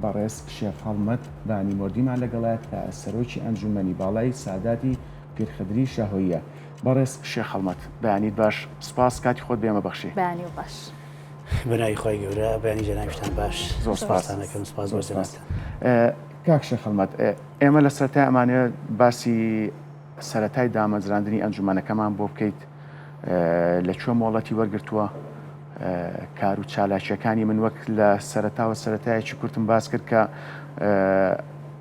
بەڕێز شێخ هەڵمەت بانی مۆردیمان لەگەڵە کە سەرۆکی ئەنجومەنی باڵای ساداتی پیرخدری شاهۆییە. بەڕێز شێخ هەڵمەت بەیانیت باش، سوپاس کاتی خۆت بێمە بەخشی. بەیانی و باش. بەناوی خوای گەورە بەیانی جەنابیشتان باش. زۆر سوپاس. سوپاستان ئەکەم سوپاس بۆ زۆر سوپاس. جەنابتان. کاک شێخ هەڵمەت ئێمە لە سەرەتای ئەمانەوێت باسی سەرەتای دامەزراندنی ئەنجومەنەکەمان بۆ بکەیت لە کوێ مۆڵەتی وەرگرتووە کار و چالاکیەکانی من وەک لە سەرەتاوە سەرەتایەکی کورتم باس کرد کە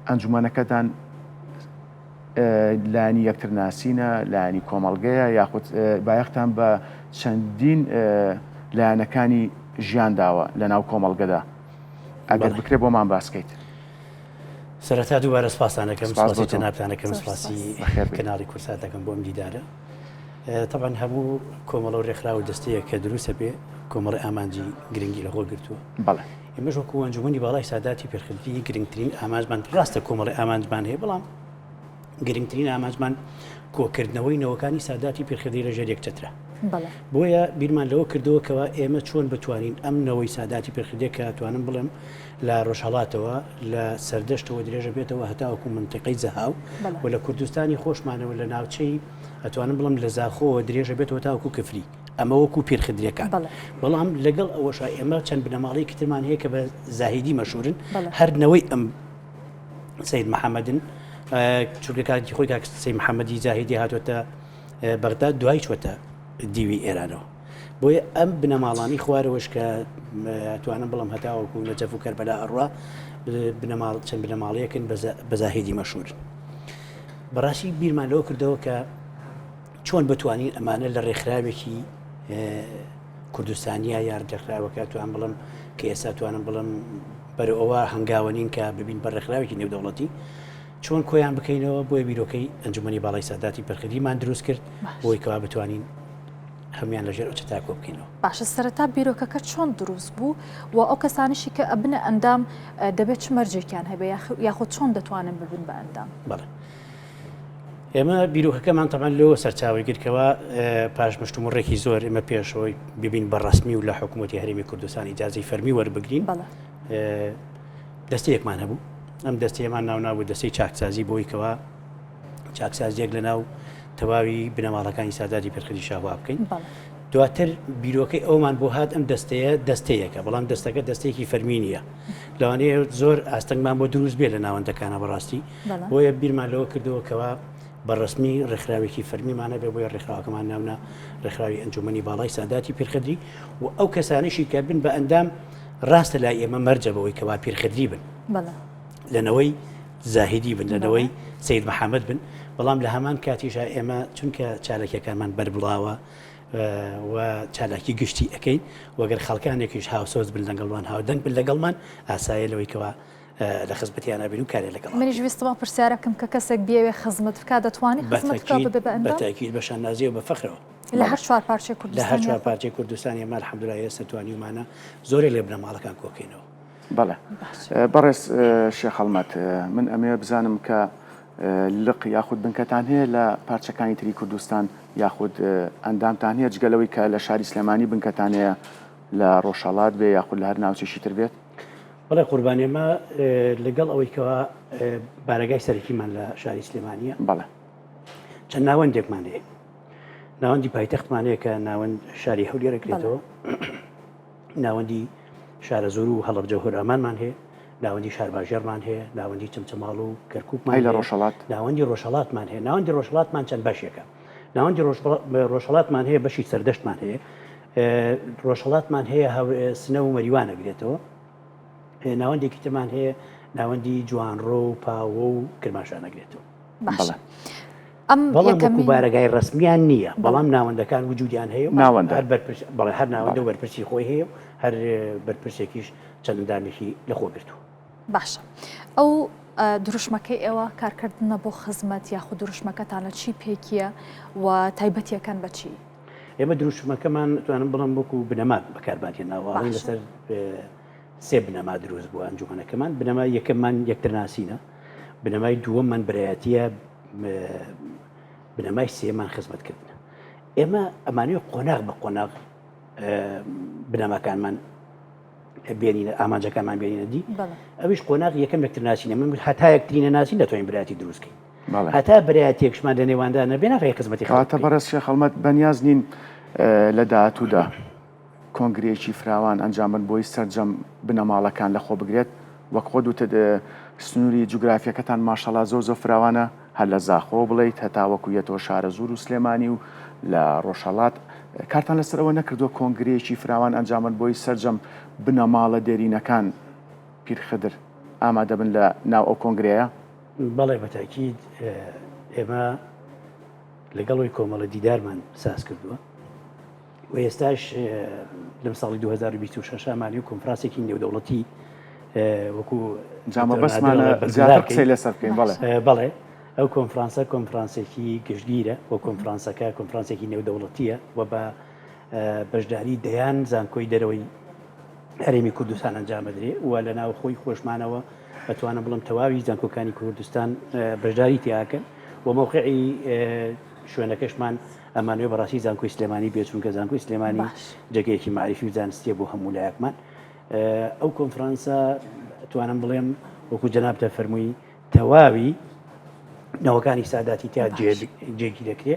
ئەنجومەنەکەتان لایەنی یەکتر ناسینە لایەنی کۆمەڵگەیە یاخود بایەختان بە چەندین لایەنەکانی ژیان داوە لە ناو کۆمەڵگەدا ئەگەر بکرێت بۆمان باسکەیت. سەرەتا دووبارە سپاستان دەکەم سپاس سپاسی بۆ تۆ. جەنابتان دەکەم زۆر سپاسی سپاس. بەخێر بێیت. کەناڵی کوردسات دەکەم بۆ ئەم دیدارە تەبعەن هەموو کۆمەڵە و ڕێکخراو و دەستەیەک کە دروستە بێ کۆمەڵی ئامانجی گرنگی لەخۆ گرتووە بەڵێ. ئێمەش وەکو ئەنجومەنی باڵای ساداتی پێرخدری گرنگترین ئامانجمان ڕاستە کۆمەڵی ئامانجمان هەیە بەڵام گرنگترین ئامانجمان کۆکردنەوەی نەوەکانی ساداتی پیرخدری لە ژێر یەک چەترە. بۆیە بیرمان لەوە کردەوە کەوا ئێمە چۆن بتوانین ئەم نەوەی ساداتی پیرخدریە کە توانم بڵێم لە ڕۆژهەڵاتەوە لە سەردەشتەوە درێژە بێتەوە هەتاوەکو مەنتیقەی زەهاو و لە کوردستانی خۆشمانەوە لە ناوچەی ئەتوانم بڵێم لە زاخۆوە درێژە بێتەوە تاوەکو کفری ئەمە وەکو پیرخدریەکان بەڵام لەگەڵ ئەوەشا ئێمە چەند بنەماڵەیەکی ترمان هەیە کە بە زاهیدی مەشهورن هەر نەوەی ئەم سید محەممەدن چونکە کاتی خۆی کاک سید محەممەدی زاهیدی هاتووەتە بەغدا دوای چوەتە دیوی ئێرانەوە بۆیە ئەم بنەماڵانی خوارەوەش کە توانم بڵم هەتاوەکو نەجەف و کەربەلا ئەڕوا بنەماڵ چەند بنەماڵەیەکن بە زاهیدی مەشهورن بەڕاستی بیرمان لەوە کردەوە کە چۆن بتوانین ئەمانە لە ڕێکخراوێکی کوردستانیا یا ڕێکخراوەکە توان بڵم کە ئێستا توانم بڵم بەرەو ئەوە هەنگاوە نین کە ببین بە ڕێکخراوێکی نێودەوڵەتی چۆن کۆیان بکەینەوە بۆیە بیرۆکەی ئەنجومەنی باڵای ساداتی پەرخدیمان دروست کرد بۆی کەوا بتوانین هەموان لەژێر ئەو چەترە کۆ بکەینەوە. باشە سەرەتا بیرۆکەکە چۆن دروست بوو و ئەو کەسانیشی کە ئەبنە ئەندام دەبێت چ مەرجێکیان هەبێ یاخود چۆن دەتوانن ببن بە ئەندام؟ بەڵێ ئێمە بیرۆکەکەمان تەبعەن لەوە سەرچاوەی گرت کەوا پاش مشتومڕێکی زۆر ئێمە پێشەوەی ببین بە ڕەسمی و لە حکوومەتی هەرێمی کوردستان ئیجازەی فەرمی وەربگرین دەستەیەکمان هەبوو ئەم دەستەیەمان ناونابوو دەستەی چاکسازی بۆی کەوا چاکسازیەک لە ناو تەواوی بنەماڵەکانی ساداتی پێرخدی شاهوا بکەین دواتر بیرۆکەی ئەومان بۆ هات ئەم دەستەیە دەستەیەکە بەڵام دەستەکە دەستێکی فەرمی نییە لەوانەیە زۆر ئاستەنگمان بۆ دروست بێ لە ناوەندەکانە بەڕاستی بۆیە بیرمان لەوە کردەوە کەوا بە ڕەسمی ڕێکخراوێکی فەرمیمان هەبێ بۆیە ڕێکخراوەکەمان ناونا ڕێکخراوی ئەنجومەنی باڵای ساداتی پیرخدری و ئەو کەسانەشی کە بن بە ئەندام ڕاستە لای ئێمە مەرجە بەوەی کەوا پیرخدری بن لە نەوەی زاهیدی بن لە نەوەی سید محەممەد بن بەڵام لە هەمان کاتیشا ئێمە چونکە چالاکیەکانمان بەربڵاوە و چالاکی گشتی ئەەکەین وەگەر خەڵکانێکیش هاوسۆز بن لەگەڵمان هاودەنگ بن لەگەڵمان ئاسایە لەوەی کەوا لە خزمەتیان ئەبین و کارێ لەگەڵ منیش ویستم ئەو پرسیارە بکەم کە کەسێک بیەوێ خزمەت بکات دەتوانێ خزمەت بکات ببێ بە ئەندام؟ بە تەئکید بە شانازیەوە بە فەخرەوە. لە هەر چوار پارچەی کوردستان؟ لە هەر چوار پارچەی کوردستان ئێمە الحمدللە ئێستا توانیومانە زۆرێک لە بنەماڵەکان کۆکەینەوە. بەڵێ بەڕێز شێخ هەڵمەت من ئەمەوێ بزانم کە لق یاخود بنکەتان هەیە لە پارچەکانی تری کوردستان یاخود ئەندامتان هەیە جگە لەوەی کە لە شاری سلێمانی بنکەتان هەیە لە ڕۆژهەڵات بێ یاخود لە هەر ناوچێکی تر بێت؟ بەڵێ قوربان ئێمە لەگەڵ ئەوەی کەوا بارەگای سەرەکیمان لە شاری سلێمانیە بەڵێ چەند ناوەندێکمان هەیە ناوەندی پایتەختمان هەیە کە ناوەند شاری هەولێرە کرێتەوە ناوەندی شارە زۆر و هەڵەبجە هۆرامانمان هەیە ناوەندی شارباژێڕمان هەیە ناوەندی چەمچەماڵ و کەرکووکمان لە ڕۆژهەڵات ناوەندی ڕۆژهەڵاتمان هەیە ناوەندی ڕۆژهەڵاتمان چەند بەشێکە ناوەندی ڕۆژهەڵاتمان هەیە بەشی سەردەشتمان هەیە ڕۆژهەڵاتمان هەیە سنە و مەریوان ئەگرێتەوە ناوەندێکی ترمان هەیە ناوەندی جوانڕۆ و پاوە و کرماشان ئەگرێتەوە باشە ئەم بەڵام وەکو بارەگای ڕەسمیان نییە بەڵام ناوەندەکان وجودیان هەیە ناوەند هەر بەرپرس بەڵێ هەر ناوەندە و بەرپرسی خۆی هەیە و هەر بەرپرسێکیش چەند ئەندامێکی لەخۆ گرتووە. باشە ئەو دروشمەکەی ئێوە کارکردنە بۆ خزمەت یاخود دروشمەکەتان لە چی پێکیە و تایبەتیەکان بە چی؟ ئێمە دروشمەکەمان توانم بڵێم وەکو بنەما بەکارمان هێناوە ئەڵێن لەسەر سێ بنەما دروست بووە ئەنجومەنەکەمان بنەمای یەکەممان یەکترناسینە بنەمای دووەممان برایەتیە بنەمای سێمان خزمەتکردنە ئێمە ئەمانەوێ قۆناغ بە قۆناغ بنەماکانمان. بێنینە ئامانجەکانمان بێنینە دی ئەویش قۆناغ یەکەم یەکتر ناسینە من هەتا یەکتری نەناسین دەتوانین برایەتی دروستکەین هەتا برایەتێکشمان لە نێواندا نەبێ ناکرێ خزمەتی خەڵک بکەین. بەڕێز شێخ هەڵمەت بەنیاز نین لە داهاتوودا کۆنگرەیەکی فراوان ئەنجام بن بۆی سەرجەم بنەماڵەکان لەخۆ بگرێت وەک خۆت وتت سنووری جوگرافیەکەتان ماشەڵا زۆر زۆر فراوانە هەر لە زاخۆ بڵێیت هەتاوەکو یەتەوە شارەزوور و سلێمانی و لە ڕۆژهەڵات کارتان لەسەر ئەوە نەکردووە کۆنگرەیەکی فراوان ئەنجام بن بۆی سەرجەم بنەماڵە دێرینەکان پیرخدر ئامادە بن لە ناو ئەو کۆنگرەیە؟ بەڵێ بە تاکید ئێمە لەگەڵ ئەوی کۆمەڵە دیدارمان ساز کردووە و ئێستاش لەم ساڵی 2026 ئەمانی و کۆنفرانسێکی نێودەوڵەتی وەکو زیاتر قسەی لەسەر بکەین بەڵێ بەڵێ ئەو کۆنفرانسە کۆنفرانسێکی گشتگیرە و کۆنفرانسەکە کۆنفرانسێکی نێودەوڵەتیە و بە بەشداری دەیان زانکۆی دەرەوەی هەرێمی کوردستان ئەنجامەدرێ و لە ناوخۆی خۆشمانەوە ئەتوانم بڵم تەواوی زانکۆکانی کوردستان بەشداری تیاکەن و مەوقعی شوێنەکەشمان ئەمانوێ بەڕاستی زانکۆی سلێمانی بێ چونکە زانکۆی سلێمانی جێگەیەکی مەعریفی و زانستیە بۆ هەموو لایەکمان ئەو کۆنفرانسە توانم بڵێم وەکو جەنابتە فەرمووی تەواوی نەوەکانی ساداتی تیا جێگی دەکرێ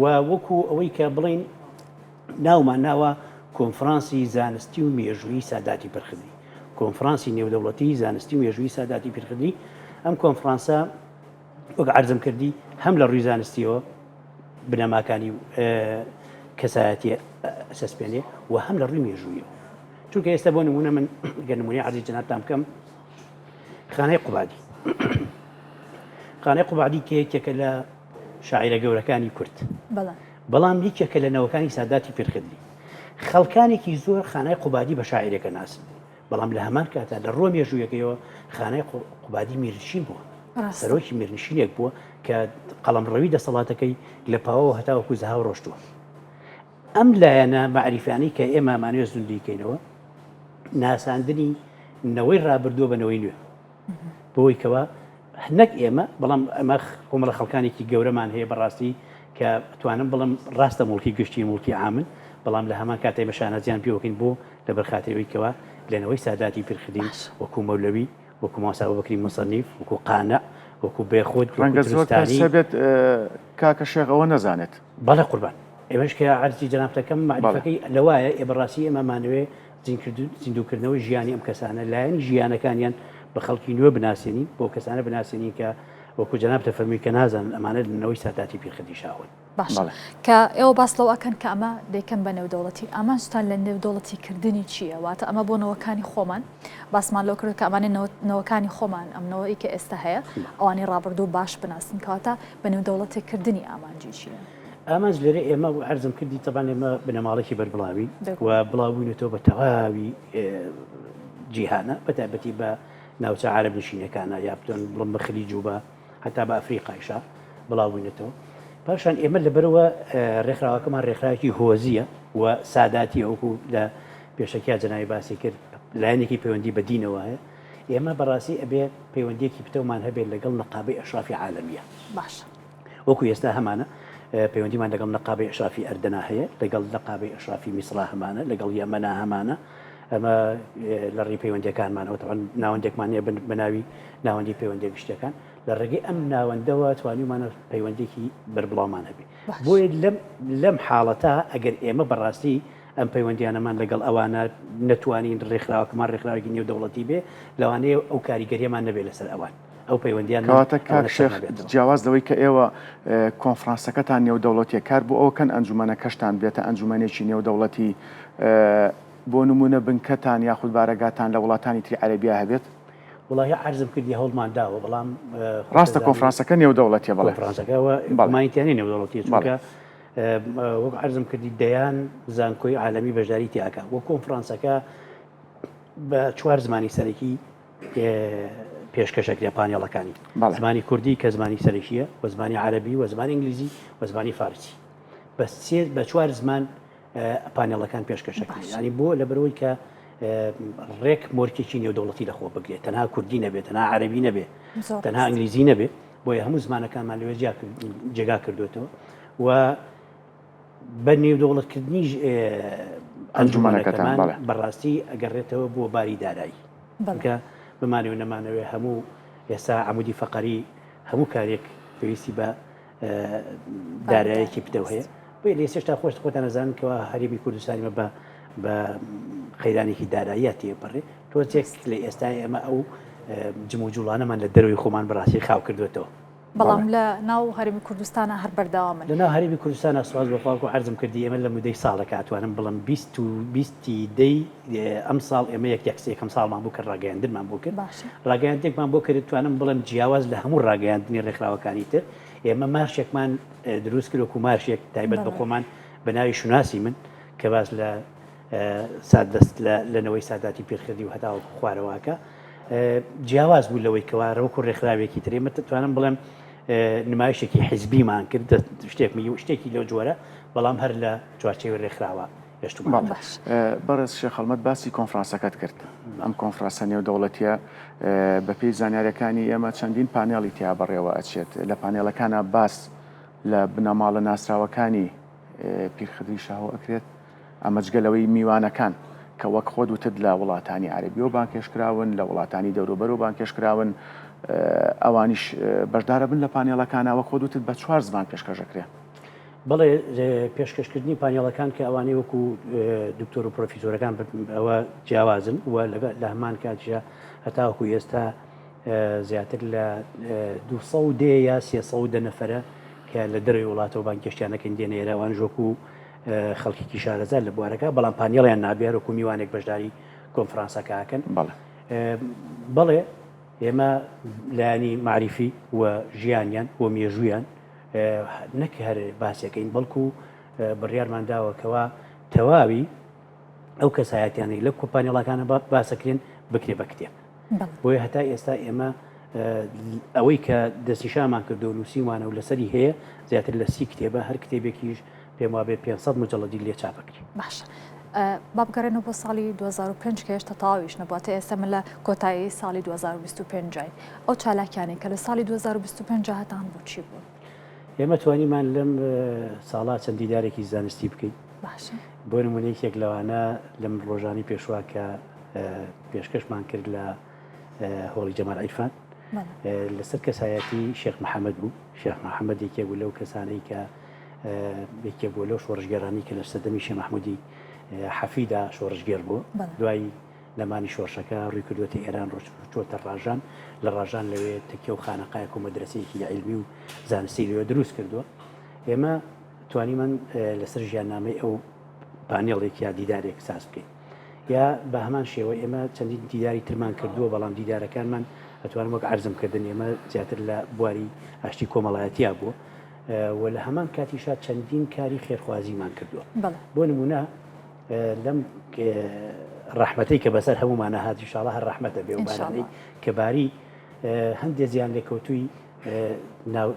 و وەکو ئەوەی کە بڵین ناومان ناوە کۆنفرانسی زانستی و مێژووی ساداتی پرخدری کۆنفرانسی نێودەوڵەتی زانستی و مێژووی ساداتی پیرخدری ئەم کۆنفرانسە وەک عەرزم کردی هەم لە ڕووی زانستیەوە بنەماکانی کەسایەتی سەسپێنێ و هەم لە ڕووی مێژوویەوە چونکە ئێستا بۆ نمونە من گەر نمونەی عەرزی جەنابتان بکەم خانەی قوبادی خانەی قوبادی کە یەکێکە لە شاعیرە گەورەکانی کورد بەڵام یەکێکە لە نەوەکانی ساداتی پیرخدری خەڵکانێکی زۆر خانای قوبادی بە شاعیرەکە ناسن بەڵام لە هەمان کاتا لە ڕووە مێژوویەکەیەوە خانای قوبادی میرنشین بووە، سەرۆکی میرنشینێک بووە کە قەڵەمڕەوی دەسەڵاتەکەی لە پاوەوە هەتاوەکو زەهاو ڕۆشتووە. ئەم لایەنە مەعریفیانەی کە ئێمە ئەمانەوێ زیندووی کەینەوە، ناساندنی نەوەی ڕابردووە بە نەوەی نوێ. بۆی کەوا نەک ئێمە بەڵام ئەمە کۆمەڵە خەڵکانێکی گەورەمان هەیە بەڕاستی کە توانم بڵم ڕاستە موڵکی گشتی موڵکی عامن بەڵام لە هەمان کاتێ بە شانازیان پێوەکەین بۆ لەبەر خاترەوەی کەوا لەنەوەی ساداتی پیرخدین وەکو مەولەوی وەکو مامۆستا ئەبوبەکری موسەنیف وەکو قانع وەکو بێخود ڕەنگە زۆر کەس هەبێت کاکە شێخ ئەوە نەزانێت. بەڵێ قوربان ئێمەش کە عەرزی جەنابتەکەم مەعریفەکەی لەوایە ئێ بەڕاستی ئێمە مانەوێ زیندووکردنەوەی ژیانی ئەم کەسانە، لایەنی ژیانەکانیان بە خەڵکی نوێ بناسێنین، بەو کەسانە بناسێنین کە وەکو جەنابتە فەرمووی کە نازانن ئەمانە لە نەوەی ساداتی پیرخدری شاهۆن. باشە کە ئێوە باس لەوە ئەکەن کە ئەمە دەیکەن بە نێودەوڵەتی، ئامانجتان لە نێودەوڵەتی کردنی چییە؟ واتە ئەمە بۆ نەوەکانی خۆمان، باسمان لەوە کرد کە ئەمانەی نەوەکانی خۆمان، ئەم نەوەی کە ئێستا هەیە، ئەوانەی ڕابردوو باش بناسن، کەواتە بە نێودەوڵەتی کردنی ئامانجی چییە؟ ئامانج لێرە ئێمە عەرزم کردی تەبان ئێمە بنەماڵێکی بەربڵاوین و بڵاوبووینەتەوە بە تەواوی جیهانە بە تایبەتی بە ناوچە عرب نشینەکانە یا بتوان بڵم بە خلیج و بە هەتا بە ئەفریقایشا بڵاوبووینەتەوە پاشان ئێمە لەبەرەوە ڕێکخراوەکەمان ڕێکخراوێکی هۆزیە و ساداتیە وەکو لە پێشەکیا جەناوی باسی کرد لایەنێکی پەیوەندی بە دینەوە هەیە ئێمە بەڕاستی ئەبێ پەیوەندیەکی پتەومان هەبێت لەگەڵ نەقابەی ئەشرافی عالەمیە باشە وەکو ئێستا هەمانە پەیوەندیمان لەگەڵ نەقابەی ئەشرافی ئەردەنا هەیە، لەگەڵ نەقابەی ئەشرافی میسرا هەمانە، لەگەڵ یەمەنا هەمانە، ئەمە لە ڕێی پەیوەندیەکانمانەوە تەبعەن ناوەندێکمان هەیە بە ناوی ناوەندی پەیوەندیە گشتیەکان، لە ڕێگەی ئەم ناوەندەوە توانیومانە پەیوەندیەکی بەربڵاومان هەبێ. بۆیە لەم لەم حاڵەتە ئەگەر ئێمە بەڕاستی ئەم پەیوەندیانەمان لەگەڵ ئەوانە نەتوانین ڕێکخراوەکەمان ڕێکخراوێکی نێودەوڵەتی بێ، لەوانەیە ئەو کاریگەریەمان نەبێ لەسەر ئەوان. ئەو پەیوەندیان کەواتە کاک شێخ جیاواز لەوەی کە ئێوە کۆنفرانسەکەتان نێودەوڵەتیە کار بۆ ئەوە کەن ئەنجومەنەکەشتان بێتە ئەنجومەنێکی نێودەوڵەتی بۆ نمونە بنکەتان یاخود بارەگاتان لە وڵاتانی تری عەرەبیا هەبێت؟ وڵی عەرزم کردی هەوڵمان داوە بەڵام ڕاستە کۆنفرانسەکە نێودەوڵەتیە بەڵێ کۆنفرانسەکە مایتیانی نێودەوڵەتیە چونکە وەک عەرزم کردی دەیان زانکۆی عالەمی بەشداری تیاکە وە کۆنفرانسەکە بە چوار زمانی سەرەکی پێشکەش ئەکرێ پانێڵەکانی زمانی کوردی کە زمانی سەرەکیە و زمانی عەربی و زمانی ئینگلیزی و زمانی فارسی بەس بە چوار زمان پانێڵەکان پێشکەشەکرێت ینی بۆ لە بەرەوەی کە ڕێک مۆرکێکی نێودەوڵەتی لەخۆ بگرێت تەنها کوردی نەبێت تەنها عەربی نەبێت تەنها ئینگلیزی نەبێت بۆیە هەموو زمانەکانمان لەوێ جێگا کردوێتەوە و بە نێودەوڵەتکردنی. ئەنجومەنەکەتان بەڕاستی ئەگەڕێتەوە بۆ باری دارایی چونکە بمانەوێ نەمانەوێ هەموو ئێستا عەمودی فەقەری هەموو کارێک پێویستی بە دارایەکی پتەو هەیە بۆیە لە ئێستاشتا خۆش خۆتان ئەزانن کەوا هەرێمی کوردستانی مە بە بە قەیرانێکی داراییە تێپەڕێ تۆزێک لە ئێستا ئێمە ئەو جموجوڵانەمان لە دەرەوەی خۆمان بەڕاستی خاو کردوێتەوە. بەڵام لە ناو هەرێمی کوردستانا هەر بەردەوامن. لە ناو هەرێمی کوردستانا سوپاس بۆ خوا وەکو عەرزم کردی ئێمە لە مودەی ساڵێکا ئەتوانم بڵێم 20 و بیستی دەی ئەم ساڵ ئێمە یەک یەک یەکەم ساڵمان بوو کە ڕاگەیاندنمان بۆ کرد باشە. ڕاگەیاندنێکمان بۆ کرد توانم بڵێم جیاواز لە هەموو ڕاگەیاندنی ڕێکخراوەکانی تر ئێمە مارشێکمان دروست کرد وەکو مارشێک تایبەت بە خۆمان بە ناوی شوناسی من کە باس لە سات دەست لە نەوەی ساداتی پیرخدی و هەتاوەکو خوارەوەکە جیاواز بوو لەوەی کەوا وەکو ڕێکخراوێکی تر ئێمە دەتوانم بڵێم نمایشێکی حیزبیمان کرد شتێک شتێکی لەو جۆرە بەڵام هەر لە چوارچێوەی ڕێکخراوە هێشتومان. بەڕێز شێخ هەڵمەت باسی کۆنفرانسەکەت کرد ئەم کۆنفرانسە نێودەوڵەتیە بەپێی زانیاریەکانی ئێمە چەندین پانێڵی تیا بەڕێوە ئەچێت لە پانێڵەکانە باس لە بنەماڵە ناسراوەکانی پیرخدری شاهۆ ئەکرێت ئەمە جگە لەوەی میوانەکان کە وەک خۆت وتت لە وڵاتانی عەرەبیەوە بانگهێشتکراون، لە وڵاتانی دەوروبەرەوە بانگهێشتکراون، ئەوانیش بەشدارەبن لە پانێڵەکانا، وەک خۆت وتت بە چوار زمان پێشکەش ئەکرێ. بەڵێ پێشکەشکردنی پانێڵەکان کە ئەوانەی وەکو دکتۆر و پرۆفیسۆرەکان ئەوە جیاوازن و لە هەمان کاتیشا هەتاوەکو ئێستا زیاتر لە 200 یا 310 نەفەرە کە لە دەرەوەی وڵاتەوە بانگهێشتیان ئەکەین دێنە ئێرە ئەوانیش وەکو خەڵکێکی شارەزا لە بوارەکە بەڵام پانێڵیان نابێ هەروەکو میوانێک بەشداری کۆنفرانسەکە ئەکەن بەڵێ بەڵێ ئێمە لایەنی معریفی و ژیانیان و مێژوویان نەک هەر باسەکەین بەڵکو بڕیارمان داوە کەوا تەواوی ئەو کەسایەتیانەی لە کۆمپانیڵەکانە باسەکرێن بکرێ بە کتێب بۆیە هەتا ئێستا ئێمە ئەوەی کە دەستنیشانمان کردو و نووسیومانە و لەسەری هەیە زیاتر لە سی کتێبە هەر کتێبێکیش پێم وابێ 500 مجەڵەدی لێ چاپەکرێ. باشە با بگەڕێنەوە بۆ ساڵی 2005 کە هێشتا تەواویش نەبووە تا ئێستا من لە کۆتایی ساڵی 2025 جاین ئەو چالاکیانەی کە لە ساڵی 2025 هەتان بوو چی بوون؟ ئێمە توانیمان لەم ساڵا چەند دیدارێکی زانستی بکەین باشە بۆ نمونە یەکێک لەوانە لەم ڕۆژانی پێشوا کە پێشکەشمان کرد لە هۆڵی جەمال عیرفان لەسەر کەسایەتی شێخ محەممەد بوو شێخ محەممەد یەکێک بوو لەو کەسانەی کە یەکێک بوو لەو شۆڕشگێرانی کە لە سەردەمی شێخ مەحموودی حەفیدا شۆڕشگێر بوو دوای نەمانی شۆڕشەکە ڕووی کردووەتە ئێران ڕۆچۆتە ڕاژان لە ڕاژان لەوێ تەکیە و خانەقایەک و مەدرسەیەکی عیلمی و زانستی لەوێ دروست کردووە ئێمە توانیمان لەسەر ژیاننامەی ئەو پانێڵێک یا دیدارێک ساز بکەین یا بە هەمان شێوە ئێمە چەندین دیداری ترمان کردووە بەڵام دیدارەکانمان ئەتوانم وەک عەرزم کردن ئێمە زیاتر لە بواری ئاشتی کۆمەڵایەتیا بووە و لە هەمان کاتیشا چەندین کاری خێرخوازیمان کردووە بۆ نمونە لەم ڕەحمەتەی کە بەسەر هەمومانە هات ئینشاڵڵا هەر ڕەحمەتە بێ و بارانەی کە باری هەندێ زیان لێکەوتووی ناو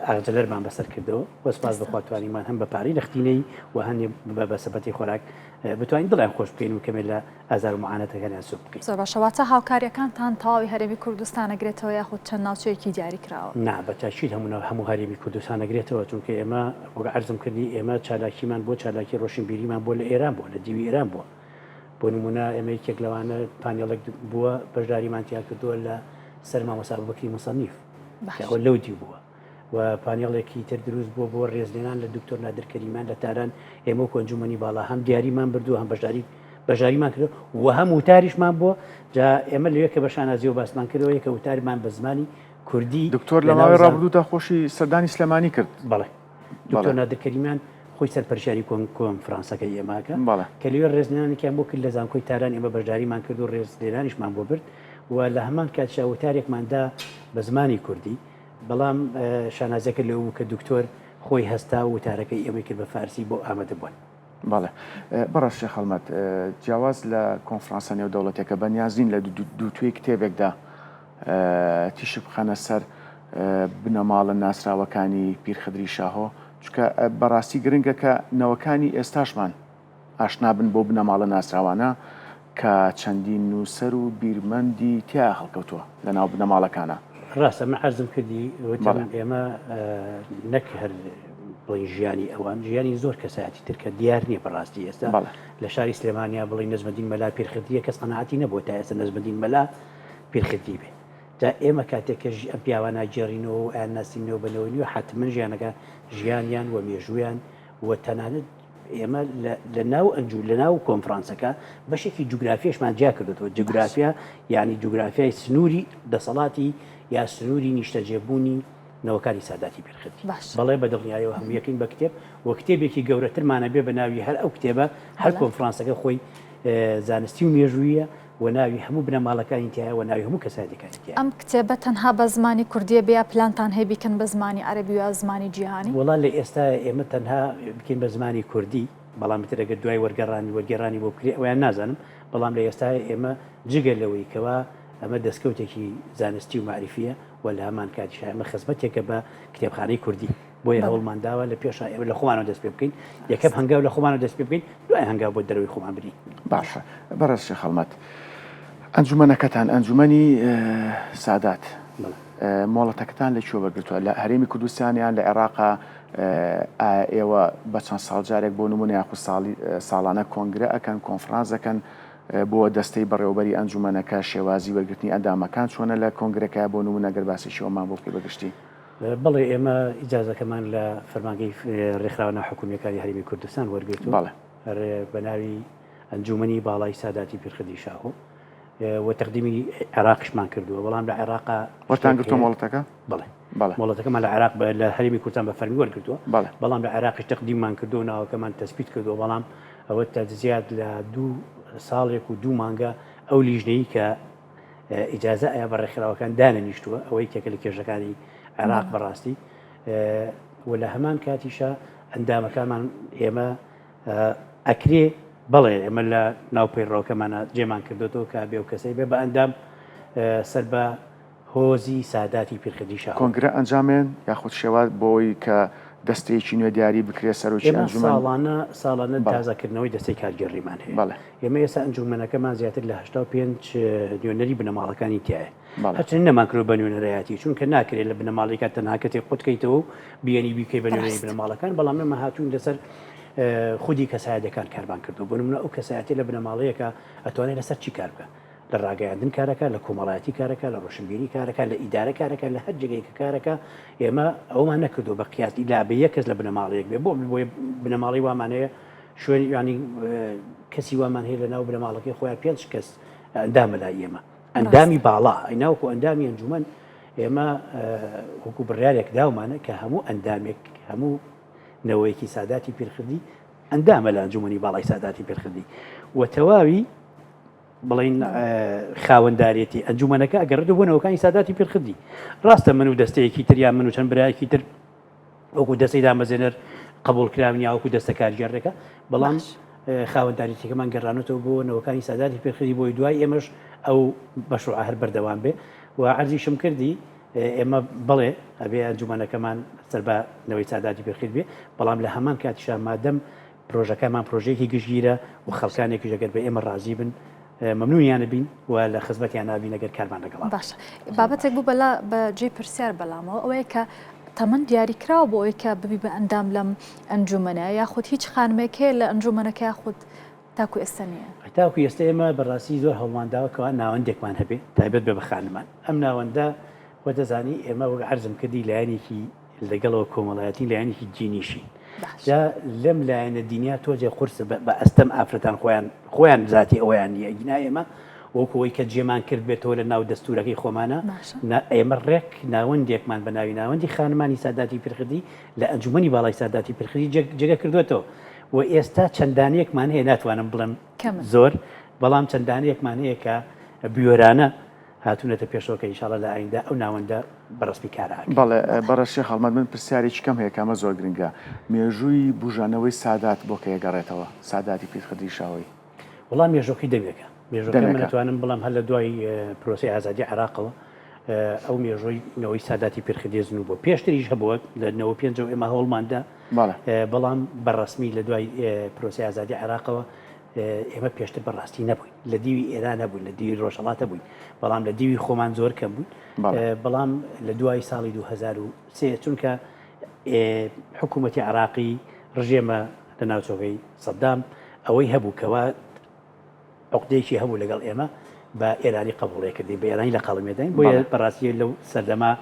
ئاغجەلەرمان بەسەر کردەوە وە سپاس بەخوا توانیمان هەم بە پارەی نەختینەی و هەندێ بە بەسەبەتی خۆراک بتوانین دڵیان خۆش بکەین و کەمێ لە ئازار و معانەتەکانیان سوک بکەین. زۆر باشە واتە هاوکاریەکانتان تەواوی هەرێمی کوردستان ئەگرێتەوە یاخود چەند ناوچەیەکی دیاری کراوە؟ نا بە تاکید هەموو هەموو هەرێمی کوردستان ئەگرێتەوە چونکە ئێمە وەک عەرزم کردی ئێمە چالاکیمان بۆ چالاکی ڕۆشنبیریمان بۆ لە ئێران بووە لە دیوی ئێران بووە بۆ نمونە ئێمە یەکێک لەوانە پانێڵێک بووە بەشداریمان تیا کردووە لە سەر مامۆستا ئەبوبەکری موسەنیف کە ئەوە لەو دیو بووە و پانێڵێکی تر دروست بووە بۆ ڕێزلێنان لە دکتۆر نادر کەریمان لە تاران ئێمە و ئەنجومەنی باڵا هەم دیاریمان بردووە هەم بەشداری بەشداریمان کردو و هەم وتاریشمان بووە جا ئێمە لەوێ کە بە شانازیەوە باسمان کردەوە یەکە وتارمان بە زمانی کوردی دکتۆر لە ماوەی ڕابردوودا خۆشی سەردانی سلێمانی کرد بەڵێ دکتۆر نادر کەریمیان خۆی سەرپەرشیاری کۆنفرانسەکەی ئێماکە کە لەوێ ڕێزلێنانێکیان بۆ کرد لە زانکۆی تاران ئێمە بەشداریمان کرد و ڕێزلێنانیشمان بۆ برد و لە هەمان کاتیشا وتارێکمان دا بە زمانی کوردی بەڵام شانازیەکە لەوە بوو کە دکتۆر خۆی هەستا و وتارەکەی ئێمەی کرد بە فارسی بۆ ئامادەبووان. بەڵێ بەڕێز شێخ هەڵمەت، جیاواز لە کۆنفرانسە نێودەوڵەتیەکە بەنیاز نین لە دووتوێی کتێبێکدا تیشک بخەنە سەر بنەماڵە ناسراوەکانی پیرخدری شاهۆ، چونکە بەڕاستی گرنگە کە نەوەکانی ئێستاشمان ئاشنا بن بەو بنەماڵە ناسراوانە کە چەندین نووسەر و بیرمەندی تیا هەڵکەوتووە لە ناو بنەماڵەکانا. ڕاستە من عەرزم کردی وتم ئێمە نەک هەر. بڵێین ژیانی ئەوان، ژیانی زۆر کەسایەتی تر کە دیار نییە بەڕاستی ئێستا لە شاری سلێمانیا بڵێین نەجمەدین مەلا پیرخدریە کەس قەناعەتی نەبووە تا ئێستا نەجمەدین مەلا پیرخدری بێ. جا ئێمە کاتێک کە ئەم پیاوانە گێڕینەوە و ئەیان ناسینەوە بە نەوەی نوێ حەتمەن ژیانەکە ژیانیان و مێژوویان و تەنانەت ئێمە لە ناو ئەنجو لە ناو کۆنفرانسەکە بەشێکی جوگرافیشمان جیا کردوەوە جوگرافیا یعنی جوگرافیای سنووری دەسەڵاتی یا سنووری نیشتەجێبوونی نەوەکانی ساداتی پیرخدری بەڵێ بە دڵنیایەوە هەموو یەکەین بە کتێب و کتێبێکی گەورەترمانە بێ بە ناوی هەر ئەو کتێبە هەر کۆنفرانسەکە خۆی زانستی و مێژوویە و ناوی هەموو بنەماڵەکانی تیایە و ناوی هەموو کەسایەتیەکانی تیایە. ئەم کتێبە تەنها بە زمانی کوردیە بێ یا پلانتان هەیە بیکەن بە زمانی عەرەبی یا زمانی جیهانی؟ وەڵا لە ئێستایا ئێمە تەنها بکەین بە زمانی کوردی، بەڵام ئیتر ئەگەر دوای وەرگەڕانی وەرگێڕانی بۆ بکرێ ئەوەیان نازانم، بەڵام لە ئێستایا ئێمە جگە لەوەی کەوا ئەمە دەستکەوتێکی زانستی و مەعریفیە و لە هەمان کاتیشا ئەمە خزمەتێکە بە کتێبخانەی کوردی. بۆیە هەوڵمان داوە لە پێشا ئێمە لە خۆمانەوە دەست پێ بکەین یەکەم هەنگاو لە خۆمانەوە دەست پێ بکەین دوای هەنگاو بۆ دەرەوەی خۆمان بنین. باشە بەڕێز شێخ هەڵمەت ئەنجومەنەکەتان ئەنجومەنی سادات مۆڵەتەکەتان لە کوێ وەرگرتووە لە هەرێمی کوردستان یان لە عێراقا ئایا ئێوە بە چەند ساڵ جارێک بۆ نمونە یاخود ساڵی ساڵانە کۆنگرە ئەکەن کۆنفرانس دەکەن بۆ دەستەی بەڕێوەبەری ئەنجومەنەکە شێوازی وەرگرتنی ئەندامەکان چۆنە لە کۆنگرەکە بۆ نمونە گەر باسێکی ئەومان بۆ بکەی بە گشتی؟ بەڵێ ئێمە ئیجازەکەمان لە فەرمانگەی ڕێکخراوە ناحکومییەکانی هەرێمی کوردستان وەرگرتووە بەڵێ. بە ناوی ئەنجومەنی باڵای ساداتی پیرخدری شاهۆ و تەقدیمی عێراقیشمان کردووە بەڵام لە عێراقا وەرتان گرتووە مۆڵەتەکە؟ بەڵێ بەڵێ مۆڵەتەکەمان لە عێراق لە هەرێمی کوردستان بە فەرمی وەرگرتووە بەڵێ بەڵام لە عێراقیش تەقدیممان کردووە و ناوەکەمان تەسبیت کردووە بەڵام ئەوە تا زیاد لە دوو ساڵێک و دوو مانگە ئەو لیژنەی کە ئیجازە ئەیا بە ڕێکخراوەکان دانەنیشتووە، ئەوە یەکێکە لە کێشەکانی عێراق بەڕاستی و لە هەمان کاتیشا ئەندامەکانمان ئێمە ئەکرێ بەڵێ ئێمە لە ناو پەیڕەوەکەمانە جێمان کردوێتەوە کە بێ و کەسەی بێ بە ئەندام سەر بە هۆزی ساداتی پیرخدری شاهۆ. کۆنگرە ئەنجامێن یاخود شێوە بۆی کە دەستەیەکی نوێ دیاری بکرێت سەرۆکی ئێمە ئەنجومەن؟ ساڵانە ساڵانە بەڵێ. تازەکردنەوەی دەستەی کارگێڕیمان هەیە. بەڵێ. ئێمە ئێستا ئەنجومەنەکەمان زیاتر لە 85 نوێنەری بنەماڵەکانی تیایە. بەڵێ. هەرچەند نەمانکردووە بە نوێنەرایەتی، چونکە ناکرێت لە بنەماڵەیەکا تەنها کەسێک قوت کەیتەوە و بیێنی بیکەی بە نوێنەری ڕاستە. بنەماڵەکان، بەڵام ئێمە هاتووین لەسەر خودی کەسایەتیەکان کارمان کردووە. بۆ نموونە ئەو کەسایەتیە لە بنەماڵەیەکا ئەتوانێت لەسەر چی کار بکا؟ لە ڕاگەیاندن کارەکا، لە کۆمەڵایەتی کارەکا، لە ڕۆشنبیری کارەکا، لە ئیدارە کارەکا، لە هەر جێگەیەک کە کارەکا، ئێمە ئەوەمان نەکردووە بە قیاس ئیلا بە یەک کەس لە بنەماڵەیەک بێ، بۆ بۆیە بنەماڵەی وامان هەیە شوێن یانی کەسی وامان هەیە لە ناو بنەماڵەکەی خۆیان پێنج کەس ئەندامە لای ئێمە ئەندامی باڵا ئەیناوەکو ئەندامی ئەنجومەن ئێمە وەکو بڕیارێک داومانە کە هەموو ئەندامێک هەموو نەوەیەکی ساداتی پیرخدی ئەندامە لە ئەنجومەنی باڵای ساداتی پیرخدی و تەواوی بڵین خاوەندارێتی ئەنجومەنەکە ئەگەڕێتەوە بۆ نەوەکانی ساداتی پیرخدی ڕاستە من و دەستەیەکی تر یان من و چەند برایەکی تر وەکو دەستەی دامەزێنەر قبول کراون یا وەکو دەستە کارگێڕێکە بەڵام خاوەنداریتەکەمان گەڕانەتەوە بۆ نەوەکانی ساداتی پیرخدی بۆی دوای ئێمەش ئەو مەشروعە هەر بەردەوام بێ و عەرزیشم کردی ئێمە بەڵێ ئەبێ ئەنجومەنەکەمان سەر بە نەوەی ساداتی پیرخد بێ بەڵام لە هەمان کاتیشا مادەم پرۆژەکەمان پرۆژەیەکی گشتگیرە و خەڵکانێکیش ئەگەر بە ئێمە ڕازی بن مەمنونیان بین و لە خزمەتیان نابین ئەگەر کارمان لەگەڵا بکەن. باشە بابەتێک بوو بەلا بە جێی پرسیار بەلامەوە ئەوەیە کە تەمەن دیاریکراوە بۆ ئەوەی کە ببی بە ئەندام لەم ئەنجومەنە یاخود هیچ خانمێک هەیە لە ئەنجومەنەکە یاخود تاکو ئێستا نییە؟ تاکو ئێستا ئێمە بەڕاستی زۆر هەوڵمان داوە کەوا ناوەندێکمان هەبێ تایبەت بێ بە خانمان ئەم ناوەندە وە دەزانی ئێمە وەک عەرزم کردی لایەنێکی لەگەڵەوە کۆمەڵایەتی لایەنێکی دینیشین جا لەم لایەنە دینیا تۆزێ قورسە بە ئەستەم ئافرەتان خۆیان خۆیان زاتی ئەویان نییە گینا ئێمە وەکو ئەوەی کە جێمان کرد بێتەوە لە ناو دەستورەکەی خۆمانە ئێمە ڕێک ناوەندێکمان بە ناوی ناوەندی خانمانی ساداتی پیرخدی لە ئەنجومەنی باڵای ساداتی پیرخدی جێگە کردوێتەوە و ئێستا چەندانەیەکمان هەیە ناتوانم بڵێم زۆر بەڵام چەندانەیەکمان هەیە کە بوێرانە هاتوونەتە پێشەوە کە ئینشاڵا لە ئایندە ئەو ناوەندە بە ڕەسمی کارا ئەکەین. بەڵێ بەڕێز شێخ هەڵمەت من پرسیارێکی کەم هەیە کە ئەمە زۆر گرنگە مێژووی بوژانەوەی سادات بۆ کەی ئەگەڕێتەوە ساداتی پیر خدری شاهۆی؟ وەڵا مێژووەکەی دەمێکە مێژووەکەی من ئەتوانم بڵێم هەر لە دوای پرۆسەی ئازادی عێراقەوە ئەو مێژووی نەوەی ساداتی پیر خدری زنوو بووە پێشتریش هەبووە لە 95 ەوە ئێمە هەوڵماندا بەڵام بە ڕەسمی لە دوای پرۆسەی ئازادی عێراقەوە ئێمە پێشتر بە ڕاستی نەبووین لە دیوی ئێران هەبووین لە دیوی ڕۆژهەڵات هەبووین بەڵام لە دیوی خۆمان زۆر کەم بووین بەڵام لە دوای ساڵی 2003 چونکە حکوومەتی عراقی ڕژێمە لە ناوچۆکەی سەدام ئەوەی هەبوو کەوا عقدەیەکی هەبوو لەگەڵ ئێمە بە ئێرانی قبوڵێ کردین بە ئێرانی لە قەڵمێداین بۆیە بەڕاستی لەو سەردەما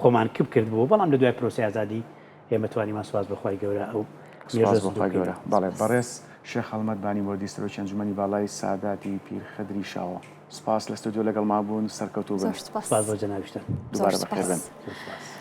خۆمان کپ کرد بوو بەڵام لە دوای پرۆسی ئازادی ئێمە توانیمان سواز بەخوای گەورە ئەو سپاس بۆ خوای گەورە. بەڵێ بەڕێز شێخ هەڵمەت بانیبۆردی سەرۆکی ئەنجومەنی باڵای ساداتی پیر خدری شاوە سپاس لە ستۆدیۆ لەگەڵمان بوون سەرکەوتوو بن. زۆر سپاس. سپاس بۆ جەنابیشتان. دووبارە بەخێر بێن. زۆر سپاس.